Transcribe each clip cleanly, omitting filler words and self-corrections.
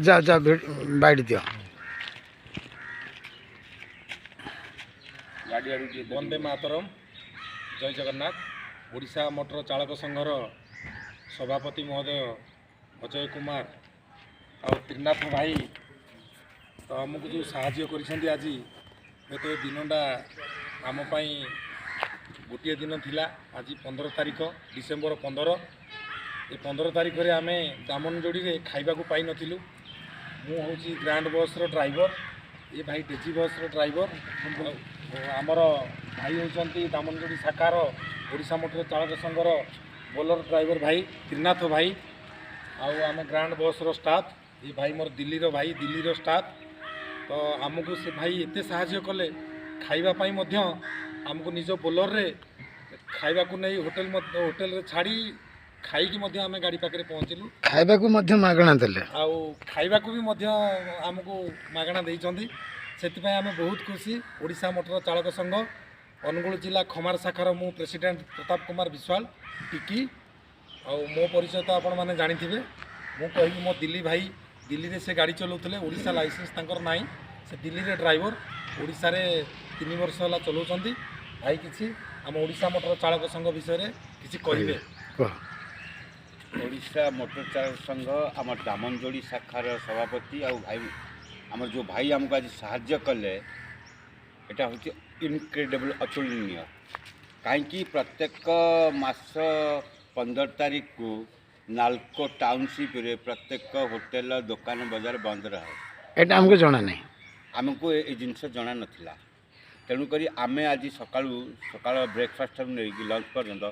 ଯା ଯା, ବାଇଟ୍ ଦିଅ। ବନ୍ଦେ ମାତରମ୍, ଜୟ ଜଗନ୍ନାଥ। ଓଡ଼ିଶା ମଟର ଚାଳକ ସଂଘର ସଭାପତି ମହୋଦୟ ଅଜୟ କୁମାର ଆଉ ତ୍ରିନାଥ ଭାଇ ତ ଆମକୁ ଯେଉଁ ସାହାଯ୍ୟ କରିଛନ୍ତି ଆଜି, ହୁଏତ ଏ ଦିନଟା ଆମ ପାଇଁ ଗୋଟିଏ ଦିନ ଥିଲା। ଆଜି 15 ତାରିଖ, ଡିସେମ୍ବର 15। ଏ 15 ତାରିଖରେ ଆମେ ଦାମନଯୋଡ଼ିରେ ଖାଇବାକୁ ପାଇନଥିଲୁ। ମୁଁ ହେଉଛି ଗ୍ରାଣ୍ଡ ବସ୍ର ଡ୍ରାଇଭର, ଏ ଭାଇ ଡେଜି ବସ୍ର ଡ୍ରାଇଭର, ଆମର ଭାଇ ହେଉଛନ୍ତି ଦାମନଯୋଡ଼ି ଶାଖାର ଓଡ଼ିଶା ମୋଟର ଚାଳକ ସଂଘର ବୋଲର ଡ୍ରାଇଭର ଭାଇ ତ୍ରିନାଥ ଭାଇ, ଆଉ ଆମ ଗ୍ରାଣ୍ଡ ବସ୍ର ଷ୍ଟାଫ୍ ଏ ଭାଇ ମୋର ଦିଲ୍ଲୀର ଭାଇ, ଦିଲ୍ଲୀର ଷ୍ଟାଫ୍। ତ ଆମକୁ ସେ ଭାଇ ଏତେ ସାହାଯ୍ୟ କଲେ, ଖାଇବା ପାଇଁ ମଧ୍ୟ ଆମକୁ ନିଜ ବୋଲରରେ ଖାଇବାକୁ ନେଇ ହୋଟେଲ ହୋଟେଲରେ ଛାଡ଼ି ଖାଇକି ମଧ୍ୟ ଆମେ ଗାଡ଼ି ପାଖରେ ପହଞ୍ଚିଲୁ। ଖାଇବାକୁ ମଧ୍ୟ ମାଗଣା ଦେଲେ, ଆଉ ଖାଇବାକୁ ବି ମଧ୍ୟ ଆମକୁ ମାଗଣା ଦେଇଛନ୍ତି। ସେଥିପାଇଁ ଆମେ ବହୁତ ଖୁସି। ଓଡ଼ିଶା ମୋଟର ଚାଳକ ସଂଘ ଅନୁଗୁଳ ଜିଲ୍ଲା ଖମାର ଶାଖାର ମୁଁ ପ୍ରେସିଡେଣ୍ଟ ପ୍ରତାପ କୁମାର ବିଶ୍ୱାଳ ଟିକି। ଆଉ ମୋ ପରିଚୟ ତ ଆପଣମାନେ ଜାଣିଥିବେ। ମୁଁ କହିବି, ମୋ ଦିଲ୍ଲୀ ଭାଇ ଦିଲ୍ଲୀରେ ସେ ଗାଡ଼ି ଚଲାଉଥିଲେ, ଓଡ଼ିଶା ଲାଇସେନ୍ସ ତାଙ୍କର ନାହିଁ। ସେ ଦିଲ୍ଲୀରେ ଡ୍ରାଇଭର, ଓଡ଼ିଶାରେ 3 ବର୍ଷ ହେଲା ଚଲାଉଛନ୍ତି। ଭାଇ କିଛି ଆମ ଓଡ଼ିଶା ମୋଟର ଚାଳକ ସଂଘ ବିଷୟରେ କିଛି କହିବେ। ଓଡ଼ିଶା ମୋଟର ଚାଳକ ସଂଘ ଆମ ଦାମନଯୋଡ଼ି ଶାଖାର ସଭାପତି ଆଉ ଭାଇ, ଆମର ଯେଉଁ ଭାଇ ଆମକୁ ଆଜି ସାହାଯ୍ୟ କଲେ, ଏଇଟା ହେଉଛି ଇନକ୍ରେଡେବଲ୍, ଅତୁଳନୀୟ। କାହିଁକି ପ୍ରତ୍ୟେକ ମାସ 15 ତାରିଖକୁ ନାଲକୋ ଟାଉନସିପ୍ରେ ପ୍ରତ୍ୟେକ ହୋଟେଲ, ଦୋକାନ ବଜାର ବନ୍ଦ ରହେ। ଏଇଟା ଆମକୁ ଜଣା ନାହିଁ। ଆମକୁ ଏ ଜିନିଷ ଜଣା ନଥିଲା। ତେଣୁକରି ଆମେ ଆଜି ସକାଳୁ ସକାଳ ବ୍ରେକଫାଷ୍ଟ ଠାରୁ ନେଇକି ଲଞ୍ଚ ପର୍ଯ୍ୟନ୍ତ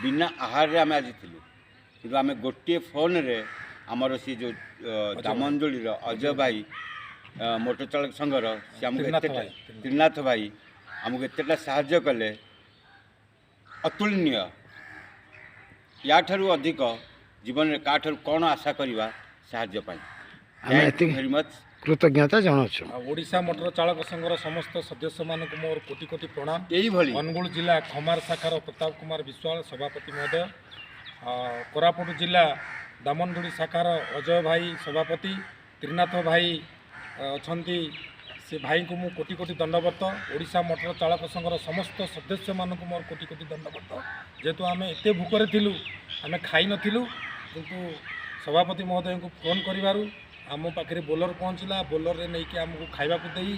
ବିନା ଆହାରରେ ଆମେ ଆଜି ଥିଲୁ। କିନ୍ତୁ ଆମେ ଗୋଟିଏ ଫୋନ୍ରେ ଆମର ସେ ଯେଉଁ ଦାମନଯୋଡ଼ିର ଅଜୟ ଭାଇ ମୋଟର ଚାଳକ ସଂଘର, ସେ ଆମକୁ ଏତେଟା, ତ୍ରିନାଥ ଭାଇ ଆମକୁ ଏତେଟା ସାହାଯ୍ୟ କଲେ, ଅତୁଳନୀୟ। ୟାଠାରୁ ଅଧିକ ଜୀବନରେ କାହାଠାରୁ କ'ଣ ଆଶା କରିବା ସାହାଯ୍ୟ ପାଇଁ? ଆମେ ଏତିକି ଭେରି ମଚ୍ କୃତଜ୍ଞତା ଜଣାଉଛୁ। ଆଉ ଓଡ଼ିଶା ମୋଟର ଚାଳକ ସଂଘର ସମସ୍ତ ସଦସ୍ୟମାନଙ୍କୁ ମୋର କୋଟି କୋଟି ପ୍ରଣାମ। ଏଇଭଳି ଅନୁଗୁଳ ଜିଲ୍ଲା ଖମାର ଶାଖାର ପ୍ରତାପ କୁମାର ବିଶ୍ୱାଳ ସଭାପତି ମହୋଦୟ, କୋରାପୁଟ ଜିଲ୍ଲା ଦାମନଯୋଡ଼ି ଶାଖାର ଅଜୟ ଭାଇ ସଭାପତି, ତ୍ରିନାଥ ଭାଇ ଅଛନ୍ତି, ସେ ଭାଇଙ୍କୁ ମୁଁ କୋଟି କୋଟି ଦଣ୍ଡବତ। ଓଡ଼ିଶା ମୋଟର ଚାଳକ ସଂଘର ସମସ୍ତ ସଦସ୍ୟମାନଙ୍କୁ ମୋର କୋଟି କୋଟି ଦଣ୍ଡବତ। ଯେହେତୁ ଆମେ ଏତେ ଭୋକରେ ଥିଲୁ, ଆମେ ଖାଇନଥିଲୁ, କିନ୍ତୁ ସଭାପତି ମହୋଦୟଙ୍କୁ ଫୋନ୍ କରିବାରୁ ଆମ ପାଖରେ ବୋଲର ପହଞ୍ଚିଲା। ବୋଲରରେ ନେଇକି ଆମକୁ ଖାଇବାକୁ ଦେଇ